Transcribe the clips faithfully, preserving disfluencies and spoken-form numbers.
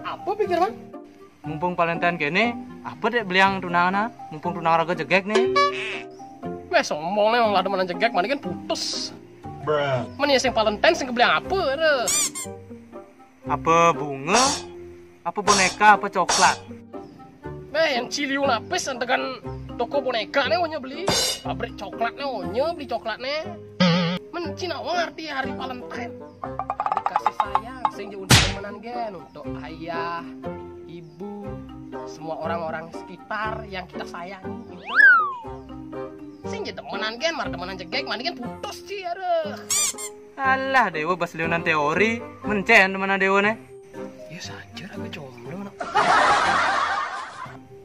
Apa pikir, Bang? Mumpung Valentine kéné, apa dék beliang tunangan, ah? Mumpung tunangan raga jegég né. Wéh, sombong né, wong lah demenan jegég, mendingan putus. Bruh. Men ya sing Valentine sing beliang apa, deh? Apa bunga? Apa boneka? Apa coklat? Beh, yang ciliu lapis antekan toko boneka né onya beli. Pabrik coklat né onya beli coklat né. Men ci nawang arti hari Valentine. Hari kasih sayang, sing jauh demenan gén untuk ayah, ibu, semua orang-orang sekitar yang kita sayangi. Sing jauh demenan gén, mar demenan jegég, mendingan putus ci, aduh. Alah, Déwa, bas liunan teori, mencén demenan Déwa né. Ya saja aku jomblo, nak.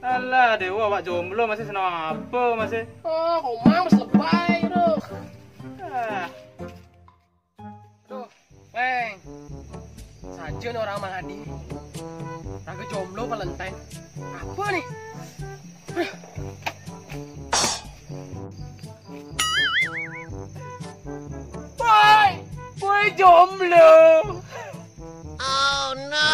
Alah, Déwa, awak jomblo masih seneng apa masih? Oh, kok mang wis lebay, aduh. Ah. Tuh, Peng. Saja nih orang mandi. Raga jomblo Valentine. Apa nih? Boy, boy jomblo. Oh no.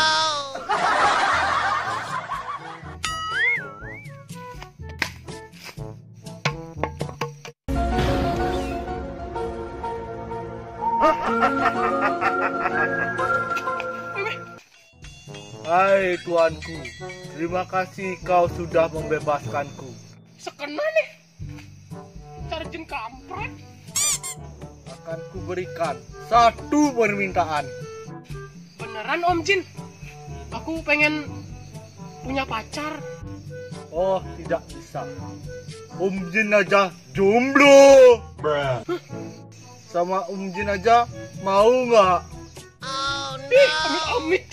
Hai tuanku, terima kasih kau sudah membebaskanku. Sekena nih. Cari jin kampret. Akan kuberikan satu permintaan. Beneran, Om Jin? Aku pengen punya pacar. Oh, tidak bisa. Om Jin aja jomblo. Bruh. Sama Om Jin aja mau nggak? Ih, amit-amit.